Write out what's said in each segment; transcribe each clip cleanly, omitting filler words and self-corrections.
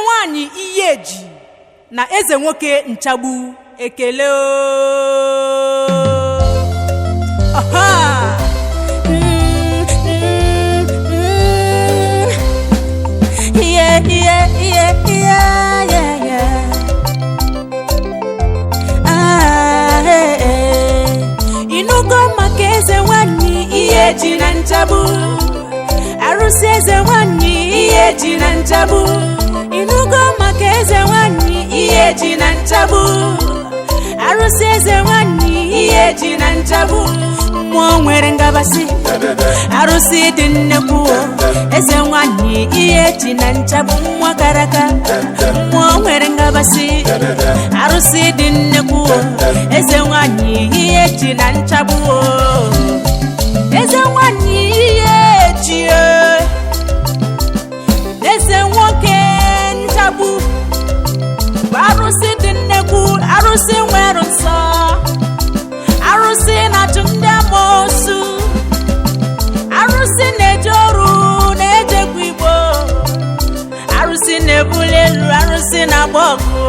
nwanyi Iyeji na eze nwoke nchagbu ekele aha inugo maka eze nwanyi Iyeji na nchagbu arusi eze nwanyi Iyeji na nchagbu inugo maka eze nwanyi Iyeji na nchagbu arusi eze nwanyi Iyeji na nchagbu mmụọ nwere ngabasị arusi dị nnekwu eze nwanyi Iyeji na nchagbu mmụọ karaka mmụọ nwere ngabasị arusi dị nnekwu eze nwanyi Iyeji na nchagbu eze nwanyi Iyeji eze nwoke nchagbu arusi dị nnekwu arusi nwere nsọ arusi na-achụ ndị amosu arusi na-eje ọrụ na-ejekwa igbo arusi na-ebuli elu arusi na-agba ọgụ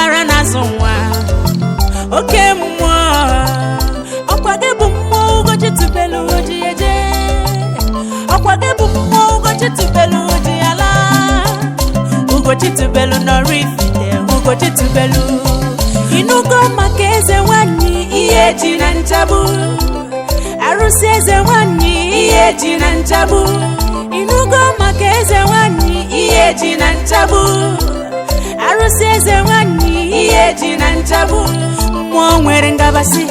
ara na-azụ nwa oke mmụọ ọkwa gị bụ mmụọ Ugochi tubelu oji eje ọkwa gị bụ mmụọ Ugochi tubelu oji ala Ugochi tubelu nọrọ ifite Ugochi tubelu inugo maka eze nwanyi Iyeji na nchagbu arusi eze nwanyi Iyeji na nchagbu inugo maka eze nwanyi Iyeji na nchagbu arusi eze nwanyi Iyeji na nchagbu mmụọ nwere ngabasị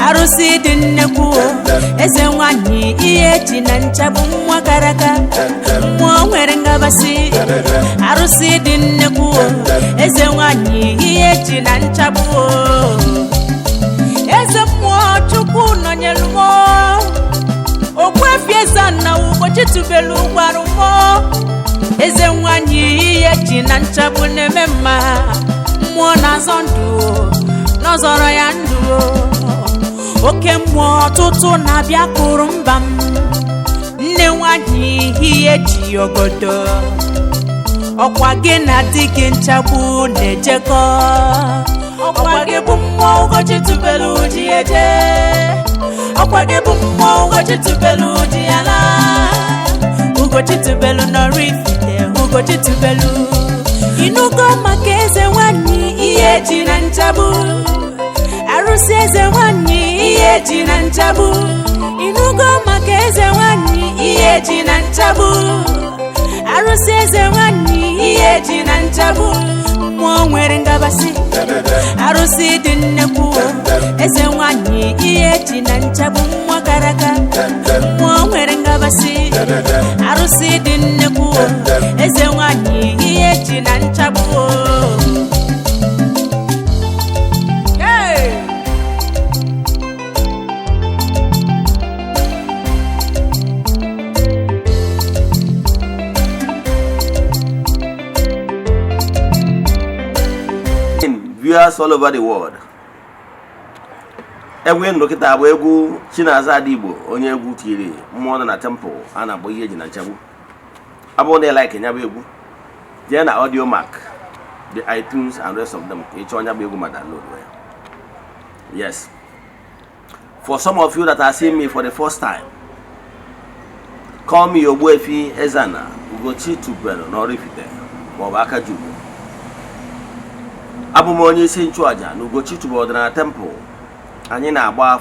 arusi dị nnekwu eze nwanyi Iyeji na nchagbu mmụọ karaka mmụọ nwere ngabasị arusi dị nnekwu eze nwanyi Iyeji na nchagbu eze mmụọ Chukwu nọnyelu m Ogbuefi Eze-Ana Ugochi tubelu gwarụ m eze nwanyi Iyeji na nchagbu na-eme mma mmụọ na-azọ ndụ n'ọzọrọ ya ndụ oke mmụọ ọtụtụ na-abịa kụrụ mba m nne nwanyi Iyeji ogodo ọkwa gị na di gị nchagbu na-ejekọ ọkwa gị bụ mmụọ Ugochi tubelu ji eje ọkwa gị bụ mmụọ Ugochi tubelu ji ala Ugochi tubelu nọrọ ifite Ugochi tubelu inugo maka eze nwanyi Iyeji na nchagbu arusi eze nwanyi Iyeji na nchagbu inugo maka eze nwanyi Iyeji na nchagbu arusi eze nwanyi Iyeji na nchagbu mmụọ nwere ngabasị arusi dị nnekwu eze nwanyi Iyeji na nchagbu mmụọ karaka mmụọ nwere ngabasị arusi dị nnekwu eze nwanyi Iyeji na nchagbu viewers all over the world. Egwu ndokita abụ egwu Chinaza Adigbo onye egwu tiri mmụọ na temple a na-akpọ Iyeji na nchagbu. Abụ na like nya bụ egwu jee na Audio Mac, the iTunes and rest of them ịchọ nya bụ egwu ma download ya. Yes, for some of you that are seeing me for the first time, call me Ogbuefi Eze-Ana Ugochi tubelu n'ọrụ ifite maọbụ aka jubu. Abụ m onye isi nchụaja na Ugochi tubelu na temple. Anyị na-agba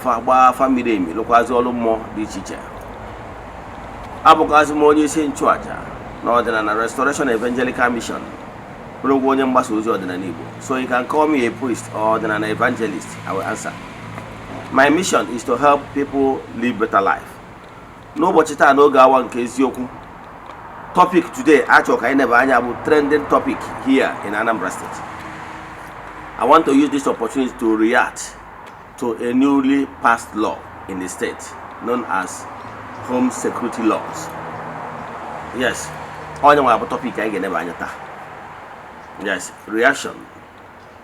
afa miri emi lụkwazi ọlụ mmụọ dị iche iche. Abụkwazi m onye isi nchụaja na ọdịnala Restoration Evangelical Mission, bụrụkwa onye mgbasa ozi ọdịnala Igbo. So you can call me a priest or ọdịnala evangelist. I will answer. My mission is to help people live better life. N'ụbọchị taa n'oge awa nke eziokwu, topic today achọ ka anyị nebe anya bụ trending topic here in Anambra State. I want to use this opportunity to react to a newly passed law in the state known as home security laws. Yes, onye nwa bụ topic anyị ga-enebe anya taa. Yes, reaction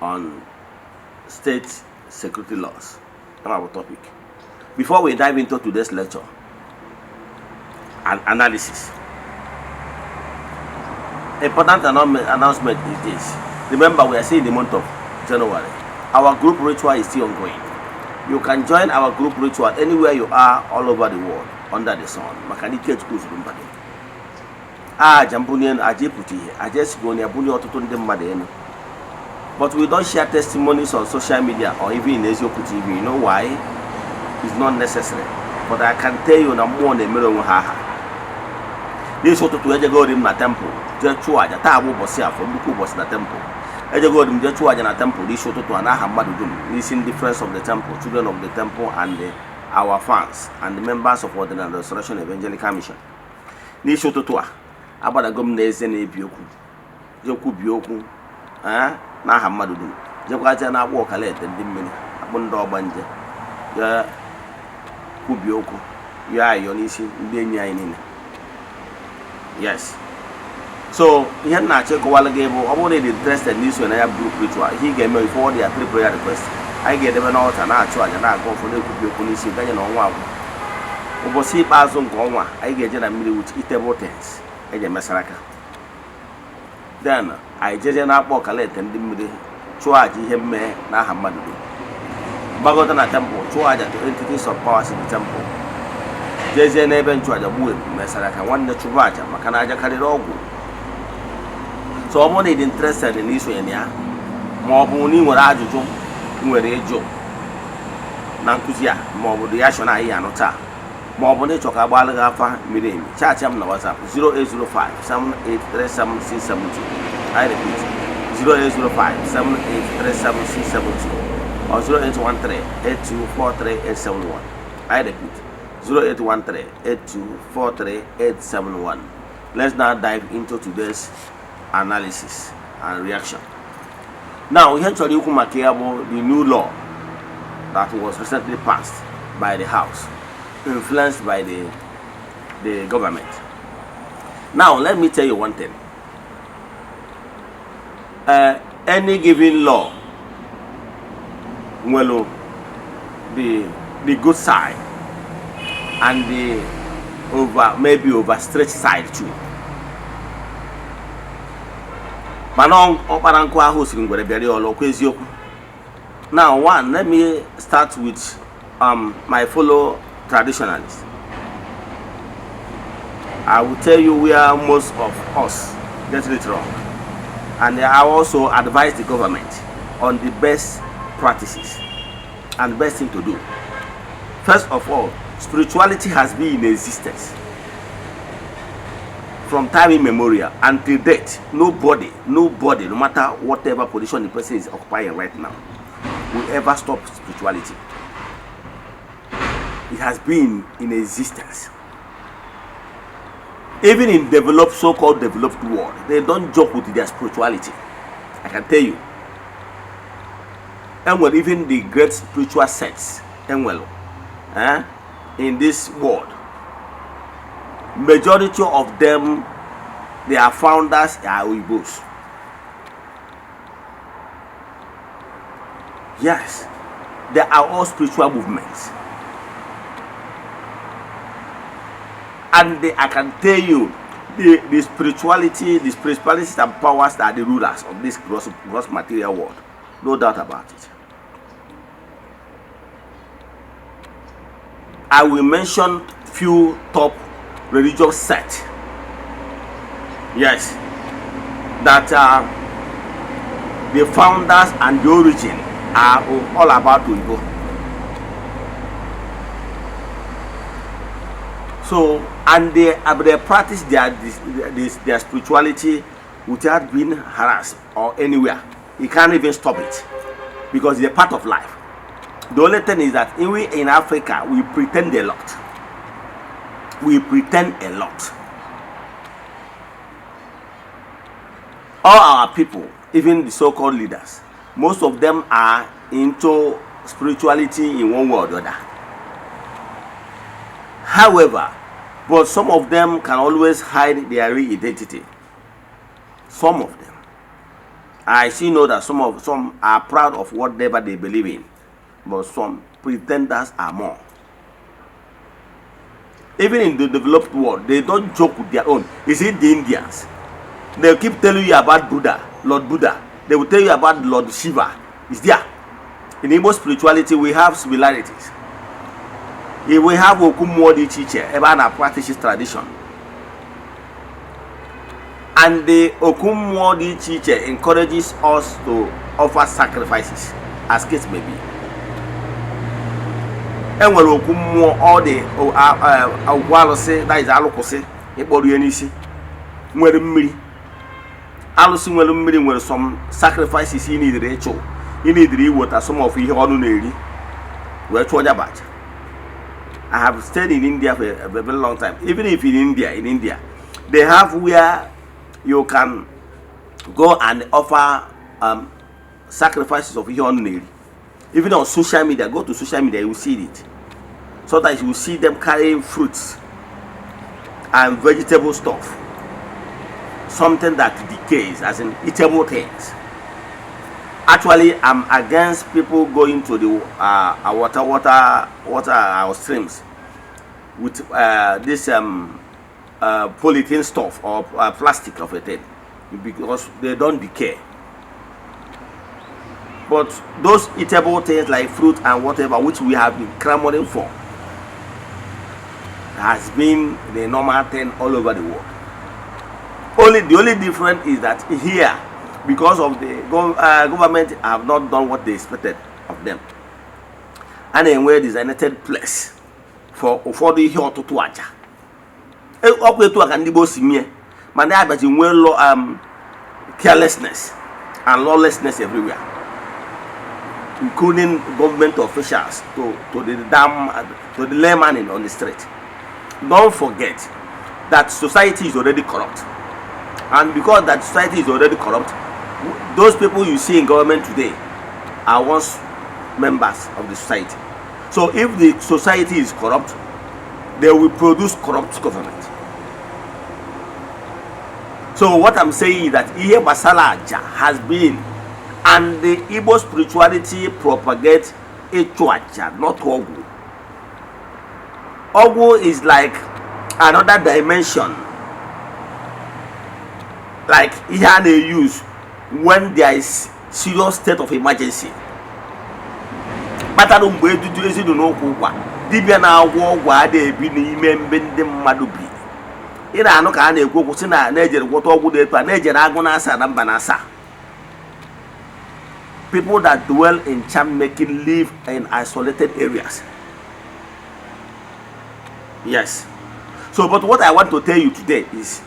on state security laws. Our topic. Before we dive into today's lecture, an analysis. important announcement is this. Remember, we are still in the month of January. Our group ritual is still ongoing. You can join our group ritual anywhere you are all over the world under the sun. Makanike Uzrumbadi. Jambunian Ajiputi, Ajesgonia Buni Otutun Madeno. But we don't share testimonies on social media or even in Ezioku TV. You know why? It's not necessary. But I can tell you, I'm more than a haha. This is what to go in my temple. Just two aja tabu bosia for Buku was the temple. Go in the two aja temple. This show to Anahamadum. Listen difference of the temple, children of the temple, and our fans and the members of the Restoration Evangelical Mission. This show to Tua. About a gumnez and a bioku. Joku bioku. Nahamadum. Jokajana walk a letter, dimini. Abundo banja. Ya Kubioku. Ya Yonisi, Denya in. Yes. So he had not checked while ago. I wanted interested in this when I have group ritual. He gave me 4 their 3 prayer requests. I get them an altar and I charge and I go for the Kubioku. Then on one. Obosi Bazon Goma. I get a middle with eatable things. I get Masaraka. Then I just an apple collect and dimly charge him Nahamadu. Bagotana temple, charge to entities of powers in the temple. Jeze neben chwa jabu mesaraka wanda chubacha makanaja kalirogu. So I'm only interested in this one ya. Mobu ni nwere ajuju nwere ejo. Na nkuzi ya mobu reaction ayi anota. Mobu ne choka gbala gafa miremi. Chat am na WhatsApp 0805 7837672. I repeat 0805 7837672 or 0813 8243871. I repeat 0813-8243-871. Let's now dive into today's analysis and reaction. Now, we have to look at the new law that was recently passed by the House, influenced by the government. Now, let me tell you one thing. Any given law, well, the good side and the maybe overstretched side too. Now, one, let me start with my fellow traditionalists. I will tell you where most of us get it wrong, and I also advise the government on the best practices and best thing to do. First of all, spirituality has been in existence from time immemorial until date. Nobody, no matter whatever position the person is occupying right now, will ever stop spirituality. It has been in existence. Even in developed, so-called developed world, they don't joke with their spirituality. I can tell you. And well, even the great spiritual sects, and well, in this world, majority of them, their founders are Uigbos. Yes, they are all spiritual movements. And I can tell you, the spiritualities and powers that are the rulers of this gross material world. No doubt about it. I will mention few top religious sects. Yes, that the founders and the origin are all about Uigo. So, and they practice their spirituality without being harassed or anywhere. You can't even stop it because it's a part of life. The only thing is that we in Africa, we pretend a lot. We pretend a lot. All our people, even the so-called leaders, most of them are into spirituality in one way or the other. However, but some of them can always hide their real identity. Some of them. I still know that some are proud of whatever they believe in, but some pretenders are more. Even in the developed world, they don't joke with their own. Is it the Indians? They'll keep telling you about Buddha, Lord Buddha. They will tell you about Lord Shiva. It's there. In Igbo spirituality, we have similarities. We have Okumwodi teacher, Eze-Ana practices tradition. And the Okumwodi teacher encourages us to offer sacrifices, as case may be. And when Okumwo all the Awalose, that is Alokose, Eborienisi, Mwere Alusi were some sacrifices you need Rachel. You need to water some of you ordinary. Where to about. I have stayed in India for a very long time. Even if in India, they have where you can go and offer sacrifices of your ordinary. Even on social media, go to social media, you will see it. Sometimes you will see them carrying fruits and vegetable stuff. Something that decays, as in eatable things. Actually, I'm against people going to the water streams with this polythene stuff or plastic of a thing, because they don't decay. But those eatable things like fruit and whatever, which we have been clamoring for, has been the normal thing all over the world. The only difference is that here, because of the government have not done what they expected of them, and then where designated place for the here to aja. Okay, to can boss me, man, I bet you well carelessness and lawlessness everywhere, including government officials to the layman on the street. Don't forget that society is already corrupt. And because that society is already corrupt, those people you see in government today are once members of the society. So if the society is corrupt, they will produce corrupt government. So what I'm saying is that Ihe Basalaja has been, and the Igbo spirituality propagates Echuaja, not Ogu. Ogu is like another dimension, like Eze-Ana they use when there is serious state of emergency. But I don't wait to do it. Dibia na agwa de bi n'ime mbe ndị mmadụ bi. Ị na-anụ ka a na-ekwu okwu sị na na-ejere gwọta ọgwụ dị etu a na-ejere agụ na-asa na mba na-asa. People that dwell in charm making live in isolated areas. Yes. So, but what I want to tell you today is,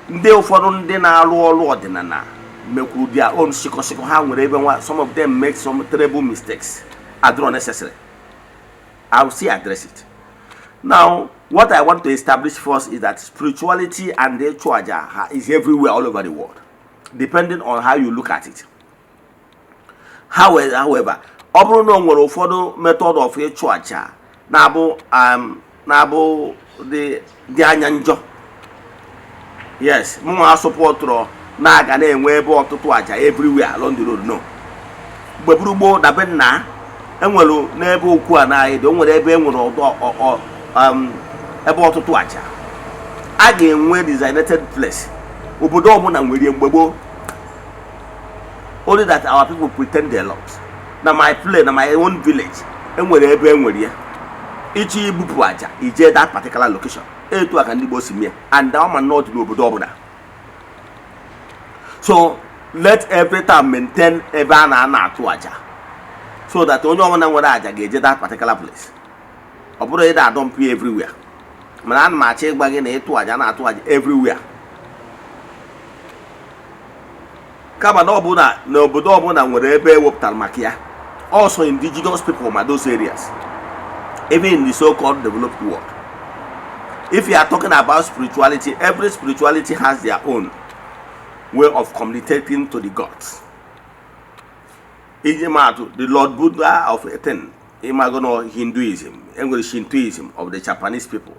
ndị ụfọdụ ndị na-arụ ọrụ ọdịnala mekwuru their own shiko ha nwere ebe some of them make some terrible mistakes are not necessary. I will still address it. Now, what I want to establish first is that spirituality and the Echuaja is everywhere all over the world, depending on how you look at it. However, ọ bụrụ na nwere ụfọdụ method of Echuaja na-abụ dị anya njọ. Yes, mụnwa supportro na-aga na-enwe ebe ọtụtụ aja everywhere along the road. No. Mgbe burugbo dabe nna enwere n'ebe okwu a na-ayị, o nwere ebe enwere ebe ọtụtụ aja. A ga-enwe designated place. Obodo ọbụla nwere mgbe gboo. Only that our people pretend a lot. Na my place, na my own village, enwere ebe enwere ya. Ichi ibupu aja, ije that particular location. Etu aka ndị bosi mie, and that man not n'obodo ọbụla. So let every time maintain ebe a na-atụ aja, so that onye ọbụla nwere aja ga-eje that particular place. Ọ bụrụ ịda adọmpi everywhere. Mana ana m achọ ịgwa gị na ịtụ aja na-atụ aja everywhere. Kama na ọbụla na obodo ọbụla nwere ebe ewepụtara maka ya. Also indigenous people ma those areas, even in the so-called developed world. If you are talking about spirituality, every spirituality has their own way of communicating to the gods. The Lord Buddha of a thing, Hinduism, English Shintoism of the Japanese people,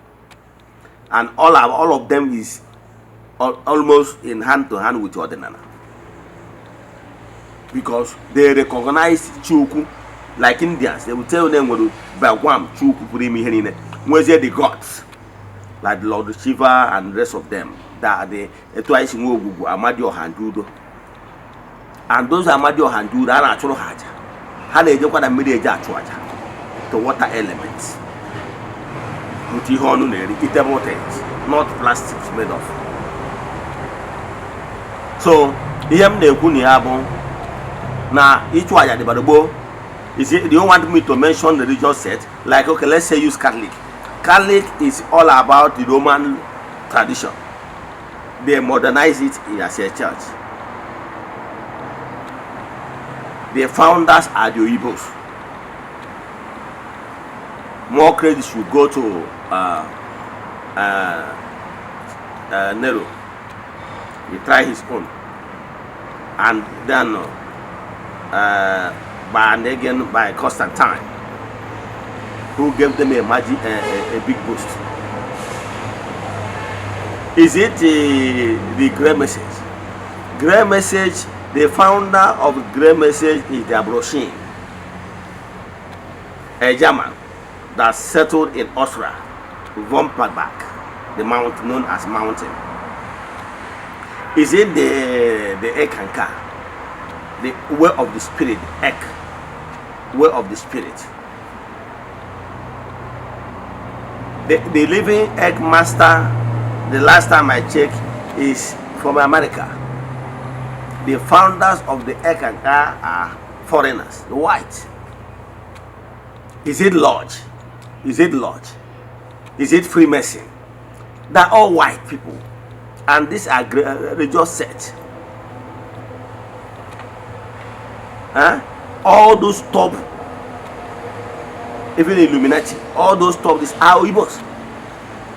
and all of them is almost in hand to hand with Eze-Ana, because they recognize Chukwu. Like Indians, they will tell them Bagwam Chukwu Purimi Henine, where's the gods. like Lord Shiva and the rest of them, that the twice in Ogugu, Amadio Handudo. And those Amadio Handudo are natural haja. How they don't want the water elements. Eatable things, not plastics made of. So, here now each one at the Badobo. Is it, do you want me to mention the religious set? Like, okay, let's say use Catholic. Catholic is all about the Roman tradition. They modernize it as a church. The founders are the Igbos. More credit should go to Nero. He tried his own, and then by Constantine, who gave them a big boost. Is it the Great Message? Great Message, the founder of Great Message is the Abroshin, a German that settled in Austria, Vompagback, the mountain known as mountain. Is it the Ekanka, the way of the spirit, Ek, way of the spirit? The living egg master, the last time I checked, is from America. The founders of the Ekanka are foreigners, the white. Is it Lodge? Is it Lodge? Is it Freemason? They're all white people, and these are religious sects. All those top, even Illuminati, all those top, these are Igbos.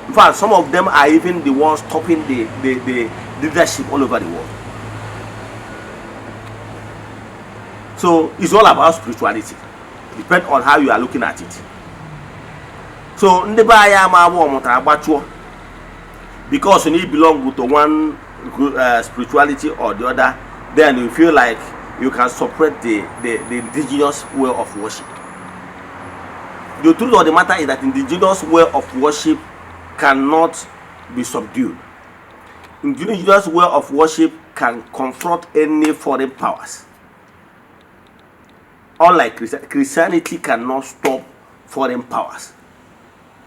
In fact, some of them are even the ones stopping the leadership all over the world. So it's all about spirituality. Depend on how you are looking at it. So because you need belong to one spirituality or the other, then you feel like you can separate the indigenous way of worship. The truth of the matter is that indigenous way of worship cannot be subdued. Indigenous way of worship can confront any foreign powers. Unlike Christianity cannot stop foreign powers.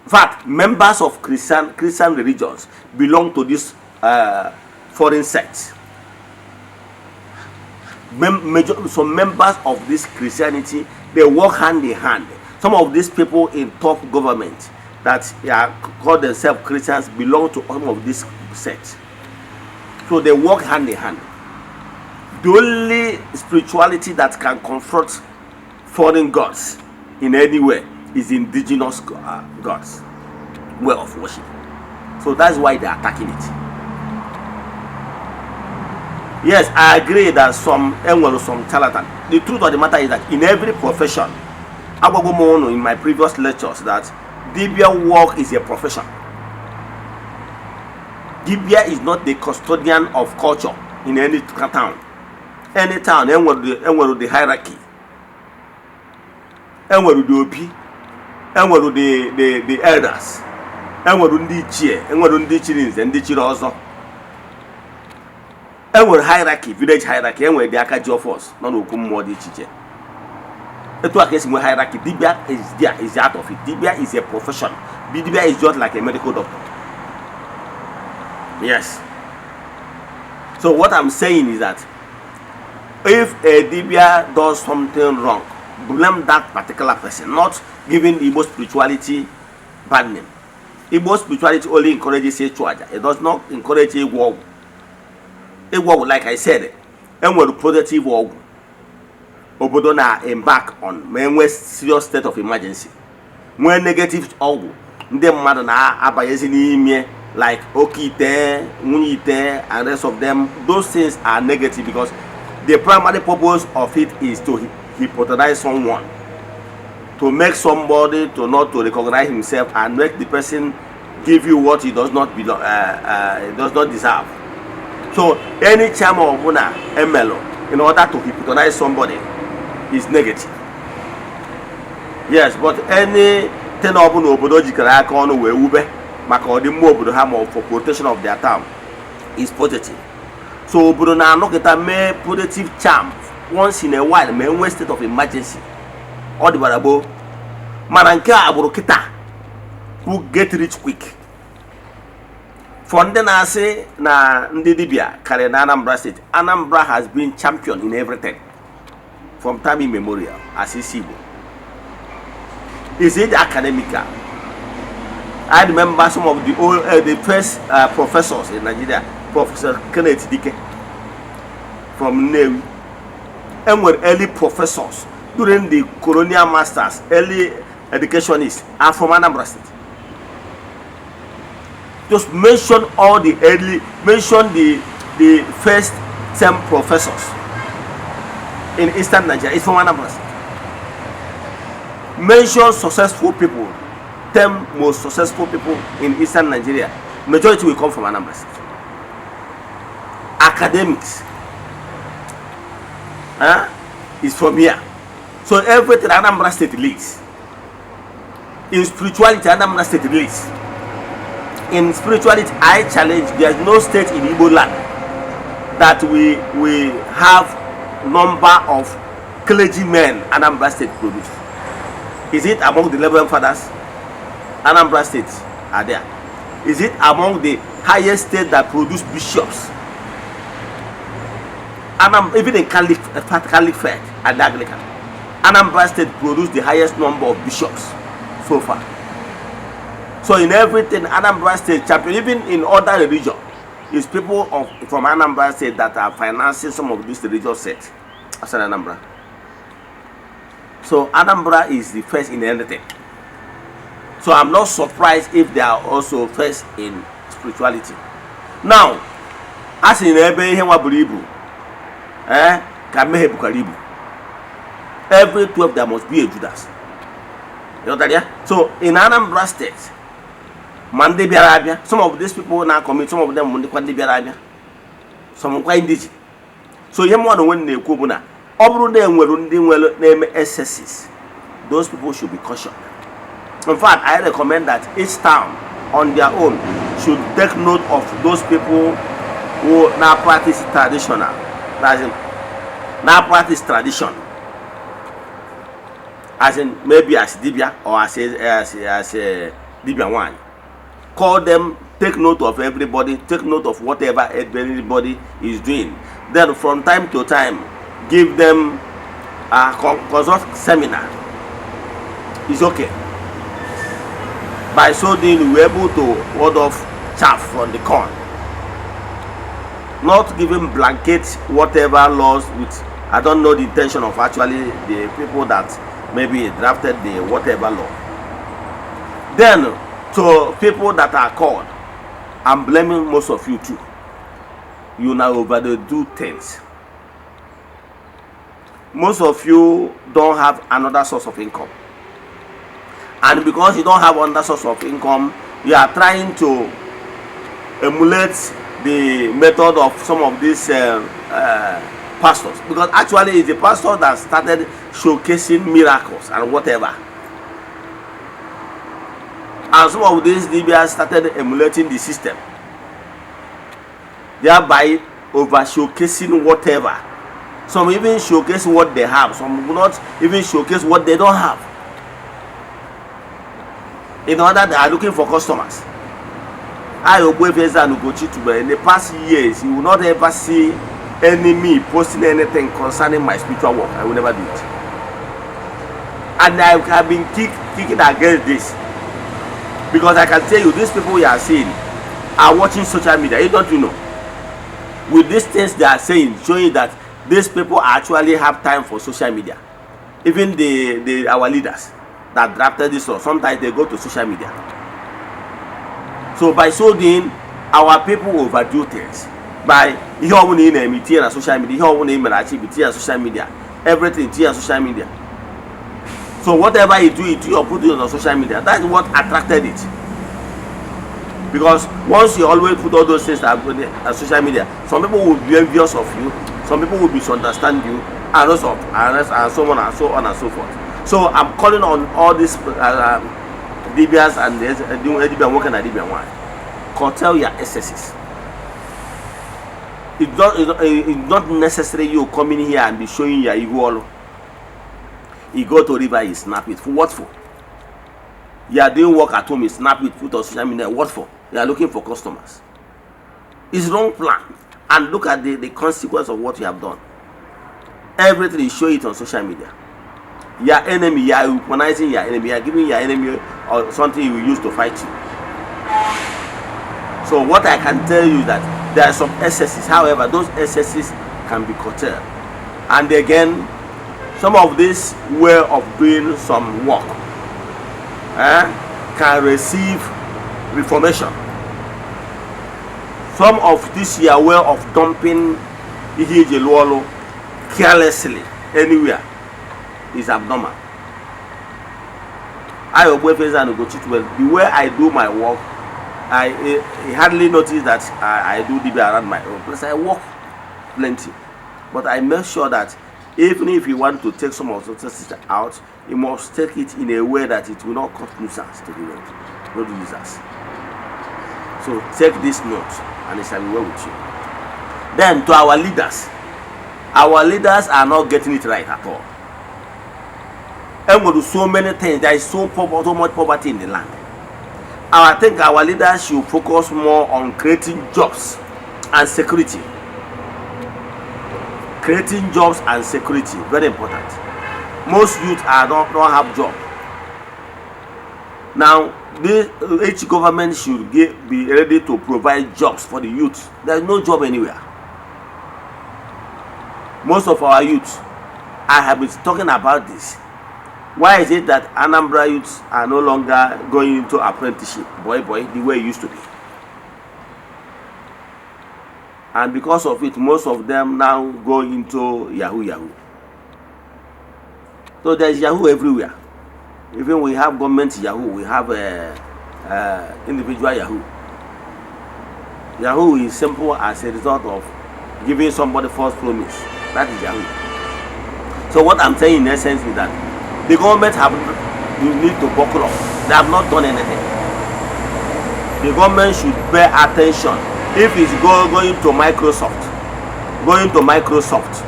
In fact, members of Christian religions belong to this foreign sects. Some members of this Christianity, they work hand in hand. Some of these people in top government that call themselves Christians belong to some of these sects. So they work hand in hand. The only spirituality that can confront foreign gods in any way is indigenous gods way of worship. So that's why they are attacking it. Yes, I agree that some charlatan. The truth of the matter is that in every profession, in my previous lectures, that Dibia work is a profession. Dibia is not the custodian of culture in any town. Any town, the hierarchy, the elders, hierarchy, village hierarchy, and where the Akaji of us, not more the teacher. Hierarchy, Dibia is there, is out of it. Dibia is a profession. Dibia is just like a medical doctor. Yes. So what I'm saying is that if a Dibia does something wrong, blame that particular person, not giving Igbo spirituality bad name. Igbo spirituality only encourages a chuaja. It does not encourage a war. A war, like I said, and with productive war. Obodo na embark on when serious state of emergency. When negative ogu, ndị mmadụ na abayezi n'ime like okite, nwunite, and rest of them, those things are negative because the primary purpose of it is to hypnotize someone, to make somebody to not to recognize himself and make the person give you what he does not belong, does not deserve. So any charm of Muna Emelo in order to hypnotize somebody is negative. Yes, but any ten open obodo jikara aka ọnụ wee wube maka ọdịmma obodo ha ma for protection of their town is positive. So obodo na-anọkịta mee positive charm once in a while ma enwee state of emergency ọ dịbara gboo. Mana nke a agbụrụ kịta who get rich quick. For ndị na-asị na ndị dibịa karịrị na Anambra State, Anambra has been champion in everything from time immemorial as isi Igbo. Is it academical? I remember some of the old, the first professors in Nigeria, Professor Kenneth Dike from Nnewi, and were early professors during the colonial masters, early educationists are from Anambra State. Just mention all the early, mention the first 10 professors in Eastern Nigeria. It's from Anambra State. Mention successful people, 10 most successful people in Eastern Nigeria. Majority will come from Anambra State. Academics is from here. So everything Anambra State leads. In spirituality, Anambra State leads. In spirituality, I challenge, there is no state in Igbo land that we have number of clergymen Anambra State produce. Is it among the 11 fathers? Anambra State are there. Is it among the highest states that produce bishops? Even in Catholic faith and Anglican, Anambra State produced the highest number of bishops so far. So in everything, Anambra State champion, even in other religion, is people from Anambra State that are financing some of these religious sects outside Anambra. So Anambra is the first in anything. So I'm not surprised if they are also first in spirituality. Now, as in every every 12 there must be a Judas. You know that, yeah? So in Anambra State, Mande Biarabia, some of these people now commit, some of them Mande Biarabia, some quite indigenous. So you want to win the Kubuna. Obru them will name excesses. Those people should be cautioned. In fact, I recommend that each town on their own should take note of those people who now practice traditional. As in, now practice tradition. As in, maybe as Dibia or as a Dibia one. Call them, take note of everybody, take note of whatever everybody is doing. Then from time to time, give them a consult seminar. It's okay. By so doing, we're able to ward off chaff from the corn. Not giving blanket whatever laws with, I don't know the intention of actually the people that maybe drafted the whatever law. Then to people that are called, I'm blaming most of you too. You now overdo things. Most of you don't have another source of income. And because you don't have another source of income, you are trying to emulate the method of some of these pastors. Because actually it's the pastor that started showcasing miracles and whatever. And some of these DBS started emulating the system, thereby over showcasing whatever. Some even showcase what they have. Some will not even showcase what they don't have. In order, they are looking for customers. I obey Eze-Ana in the past years, you will not ever see any me posting anything concerning my spiritual work. I will never do it. And I have been kicking against this. Because I can tell you, these people you are seeing are watching social media. Don't you know? With these things they are saying, showing that these people actually have time for social media. Even our leaders that drafted this law, sometimes they go to social media. So by so doing, our people overdo things. By social media, social media, everything social media. So whatever you do or put it on social media, that's what attracted it. Because once you always put all those things on social media, some people will be envious of you, some people will misunderstand you, and so on and so on and so forth. So I'm calling on all these DBS and the DBS working at DBS one. Curtail your excesses. It's not necessary you come in here and be showing your ego. You go to river, you snap it. For what for? You are doing work at home, you snap it, put on social media. What for? You are looking for customers. It's wrong plan. And look at the consequence of what you have done. Everything you show it on social media. Your enemy, you are weaponizing your enemy, you are giving your enemy or something you will use to fight you. So what I can tell you that there are some excesses. However, those excesses can be curtailed. And again, some of this way of doing some work can receive reformation. Some of this year way of dumping Ihijelwolo carelessly anywhere is abnormal. I obey and go to well. The way I do my work, I hardly notice that I do DB around my own place. I work plenty, but I make sure that even if you want to take some of the statistics out, you must take it in a way that it will not cause nuisance to the road users. So take this note, and it shall be well with you. Then to our leaders are not getting it right at all. And we do so many things. There is so much poverty in the land. I think our leaders should focus more on creating jobs and security. Creating jobs and security, very important. Most youth don't have job. Now, each government should be ready to provide jobs for the youth. There is no job anywhere. Most of our youth, I have been talking about this. Why is it that Anambra youths are no longer going into apprenticeship, the way it used to be? And because of it, most of them now go into Yahoo. So there's Yahoo everywhere. Even we have government Yahoo, we have individual Yahoo. Yahoo is simple as a result of giving somebody false promise. That is Yahoo. So what I'm saying in essence is that the government you need to buckle up. They have not done anything. The government should pay attention. If it's going to Microsoft,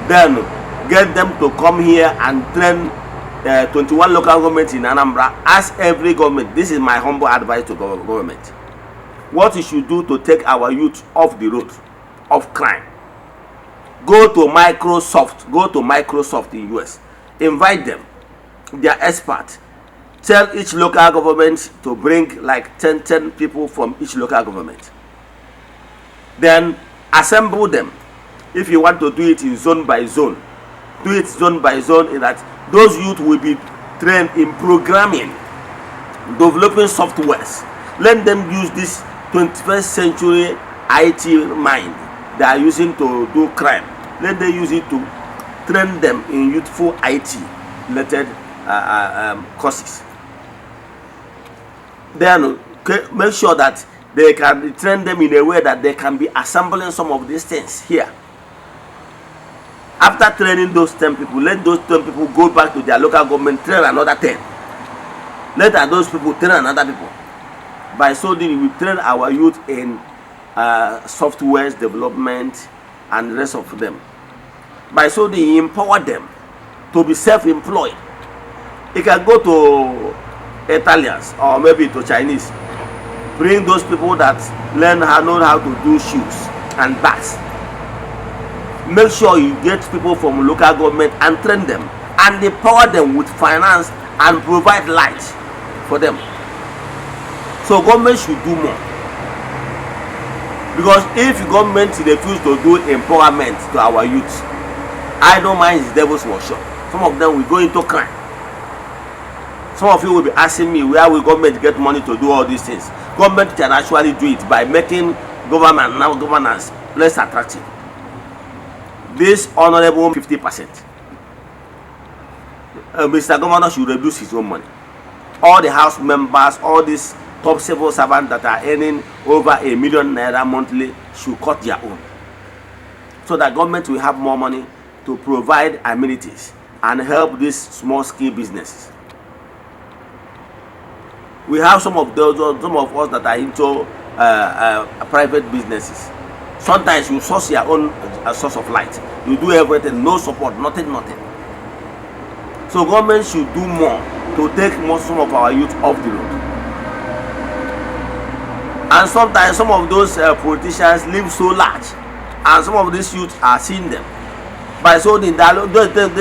then get them to come here and train 21 local governments in Anambra. Ask every government. This is my humble advice to government. What you should do to take our youth off the road of crime. Go to Microsoft in US. Invite them. They are experts. Tell each local government to bring like 10 people from each local government. Then assemble them. If you want to do it in zone by zone, do it zone by zone, in that those youth will be trained in programming, developing softwares. Let them use this 21st century IT mind they are using to do crime. Let them use it to train them in youthful IT related courses. Then make sure that they can train them in a way that they can be assembling some of these things here. After training those 10 people, let those 10 people go back to their local government, train another 10. Let those people train another people. By so doing, we train our youth in software development and the rest of them. By so doing, empower them to be self-employed. You can go to Italians or maybe to Chinese. Bring those people that know how to do shoes and bags. Make sure you get people from local government and train them and empower them with finance and provide light for them. So government should do more. Because if government refuse to do empowerment to our youth, I don't mind the devil's workshop. Some of them will go into crime. Some of you will be asking me, where will government get money to do all these things? Government can actually do it by making governance less attractive. This honorable 50%. Mr. Governor should reduce his own money. All the house members, all these top civil servants that are earning over ₦1 million monthly should cut their own. So that government will have more money to provide amenities and help these small scale businesses. We have some of us that are into private businesses. Sometimes you source your own source of light. You do everything, no support, nothing. So government should do more to take some of our youth off the road. And sometimes some of those politicians live so large, and some of these youth are seeing them. By so they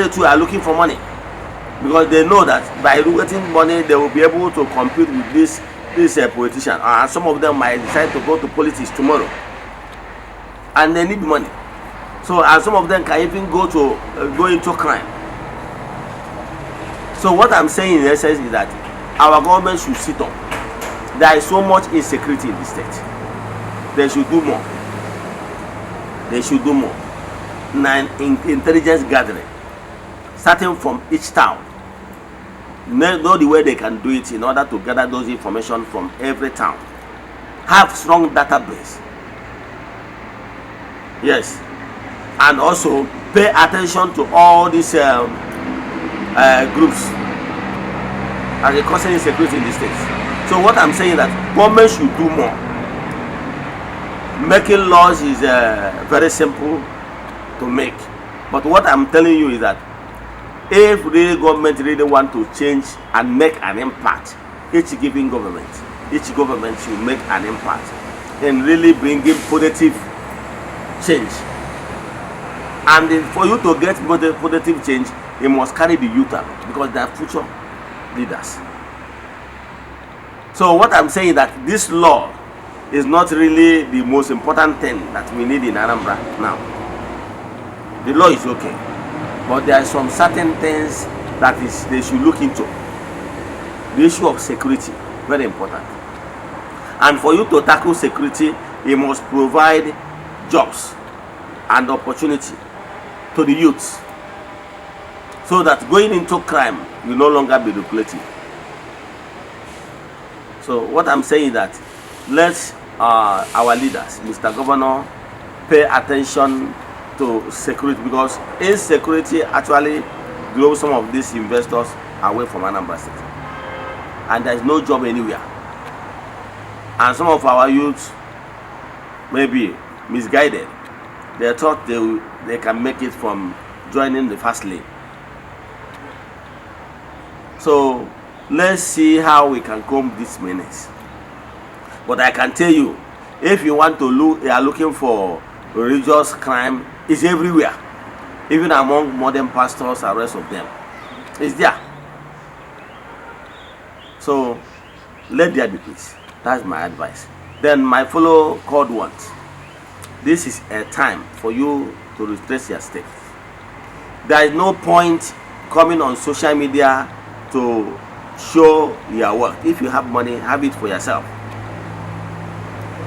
too are looking for money, because they know that by getting money they will be able to compete with this politician. And some of them might decide to go to politics tomorrow, and they need money. So, and some of them can even go into crime. So what I'm saying in essence is that our government should sit up. There is so much insecurity in the state. They should do more. They should do more. Intelligence gathering, starting from each town. Know the way they can do it in order to gather those information from every town. Have strong database. Yes, and also pay attention to all these groups as a causing insecurity in the states. So what I'm saying is that government should do more. Making laws is very simple to make, but what I'm telling you is that if really government really want to change and make an impact, each government should make an impact in really bringing positive change. And for you to get positive change, you must carry the youth out, because they are future leaders. So what I'm saying is that this law is not really the most important thing that we need in Anambra now. The law is okay, but there are some certain things that they should look into. The issue of security, very important. And for you to tackle security, you must provide jobs and opportunity to the youths, so that going into crime will no longer be lucrative. So what I'm saying is that let our leaders, Mr. Governor, pay attention to security, because insecurity actually draws some of these investors away from Anambra State, and there is no job anywhere. And some of our youths may be misguided. They thought they can make it from joining the fast lane. So let's see how we can comb this menace. But I can tell you, if you want to look, you are looking for religious crime, it's everywhere, even among modern pastors and rest of them. It's there. So let there be peace. That's my advice. Then my fellow called ones, this is a time for you to retrace your steps. There is no point coming on social media to show your work. If you have money, have it for yourself.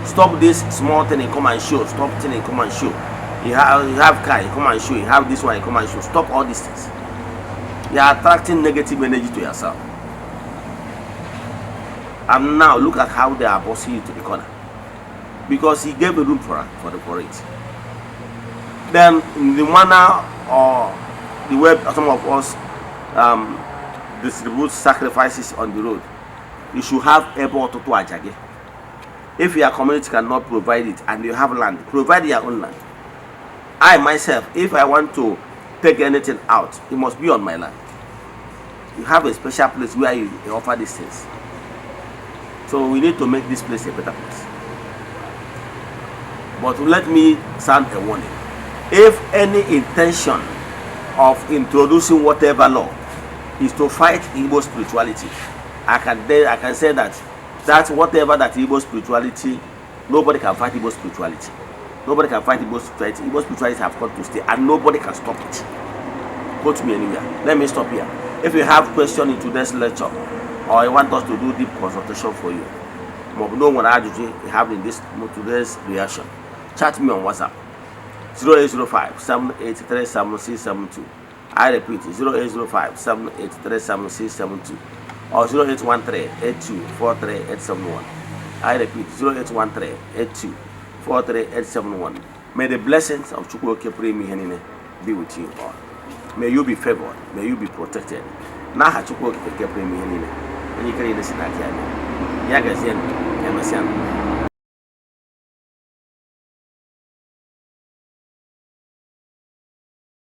Stop this small thing and come and show. Stop thing and come and show. You have car, you come and show. You have this one, you come and show. Stop all these things. You are attracting negative energy to yourself. And now look at how they are bossing you to the corner, because he gave a room for it. Then in the manner or the way some of us distribute sacrifices on the road, you should have able to ajage. If your community cannot provide it and you have land, provide your own land. I myself, if I want to take anything out, it must be on my land. You have a special place where you offer these things. So we need to make this place a better place. But let me sound a warning. If any intention of introducing whatever law is to fight Igbo spirituality, I can say that whatever that Igbo spirituality, nobody can fight Igbo spirituality. Nobody can fight Igbo spirituality. Igbo spirituality have come to stay, and nobody can stop it. Go to me anywhere. Let me stop here. If you have questions in today's lecture, or you want us to do deep consultation for you, no one you have in this today's reaction, chat me on WhatsApp 0805-783-7672. I repeat, 0805-783-7672 or 0813-8243-871. I repeat, 0813-8243-871. May the blessings of Chukwuoke Premihenine be with you all. May you be favored. May you be protected. Naha Chukwuoke Premihenine. And you can listen to ya gazie emesịa.